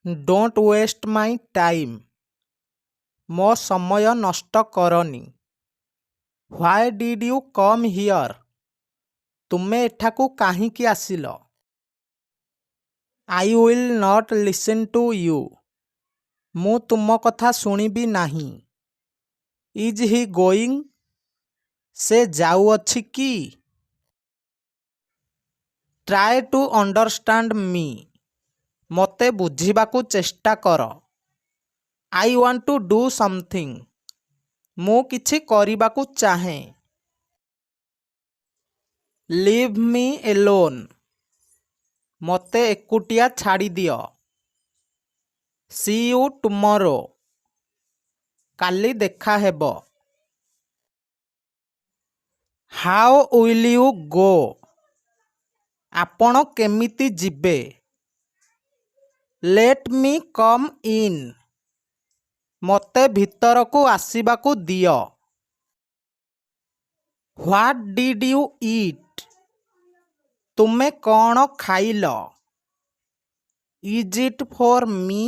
Don't waste my time. ମୋ ସମୟ ନଷ୍ଟ କରନି। Why did you come here? ତୁମେ ଏଠାକୁ କାହିଁକି ଆସିଲ? I will not listen to you. ମୁଁ ତୁମ କଥା ଶୁଣିବି ନାହିଁ। Is he going? ସେ ଯାଉଅଛି କି? Try to understand me. ମୋତେ ବୁଝିବାକୁ ଚେଷ୍ଟା କର। I want to do something. ମୁଁ କିଛି କରିବାକୁ ଚାହେଁ। Leave me alone. ମୋତେ ଏକୁଟିଆ ଛାଡ଼ିଦିଅ। See you tomorrow. କାଲି ଦେଖା ହେବ। How will you go? ଆପଣ କେମିତି ଯିବେ? Let me come in. ମୋତେ ଭିତରକୁ ଆସିବାକୁ ଦିଅ। What did you eat? ତୁମେ କ'ଣ ଖାଇଲ? Is it for me?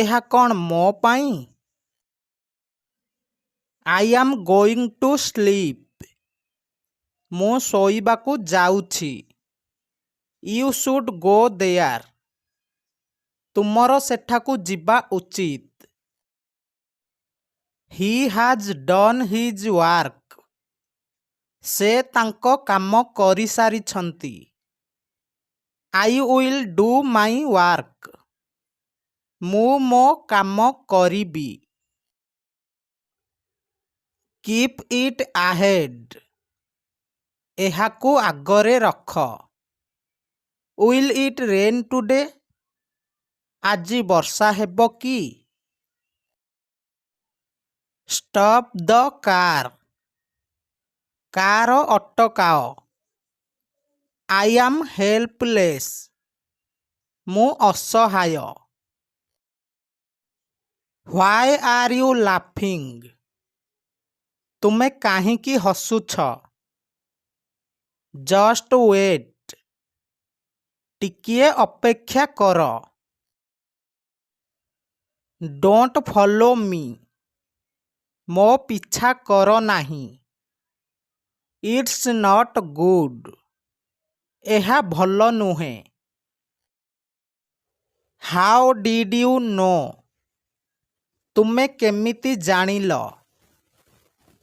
ଏହା କ'ଣ ମୋ ପାଇଁ? I am going to sleep. ମୁଁ ଶୋଇବାକୁ ଯାଉଛି। You should go there. ତୁମର ସେଠାକୁ ଯିବା ଉଚିତ। He has done his work. ସେ ତାଙ୍କ କାମ କରିସାରିଛନ୍ତି। I will do my work. ମୁଁ ମୋ କାମ କରିବି। Keep it ahead. ଏହାକୁ ଆଗରେ ରଖ। Will it rain today? ଆଜି ବର୍ଷା ହେବ କି? Stop the car. Car ଅଟକାଅ। I am helpless. ମୁଁ ଅସହାୟ। Why are you laughing? ତୁମେ କାହିଁକି ହସୁଛ? Just wait. ଟିକିଏ ଅପେକ୍ଷା କର। Don't follow me. ମୋ ପିଛା କର ନାହିଁ। It's not good. ଏହା ଭଲ ନୁହେଁ। How did you know? ତୁମେ କେମିତି ଜାଣିଲ?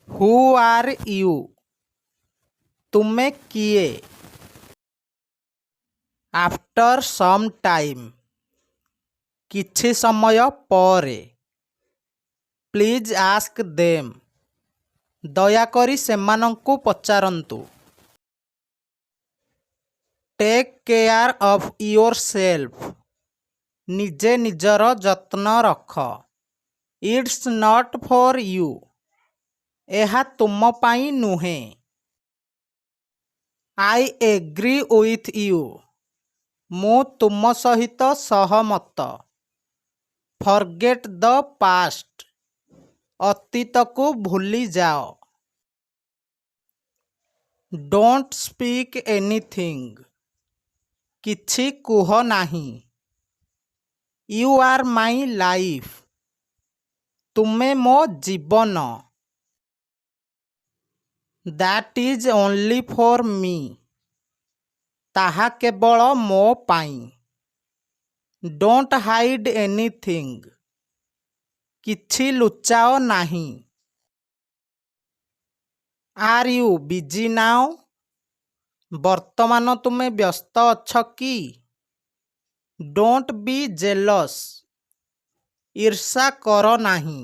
Who are you? ତୁମେ କିଏ? After some time. କିଛି ସମୟ ପରେ। Please ask them. ଦୟାକରି ସେମାନଙ୍କୁ ପଚାରନ୍ତୁ। Take care of yourself. ନିଜେ ନିଜର ଯତ୍ନ ରଖ। It's not for you. ଏହା ତୁମ ପାଇଁ ନୁହେଁ। I agree with you. ମୁଁ ତୁମ ସହିତ ସହମତ। Forget the past. ଅତୀତକୁ ଭୁଲିଯାଅ। Don't speak anything. କିଛି କୁହ ନାହିଁ। You are my life. ତୁମେ ମୋ ଜୀବନ। That is only for me. ତାହା କେବଳ ମୋ ପାଇଁ। Don't hide anything. କିଛି ଲୁଚାଅ ନାହିଁ। Are you busy now? ବର୍ତ୍ତମାନ ତୁମେ ବ୍ୟସ୍ତ ଅଛ କି? Don't be jealous. ଈର୍ଷା କର ନାହିଁ।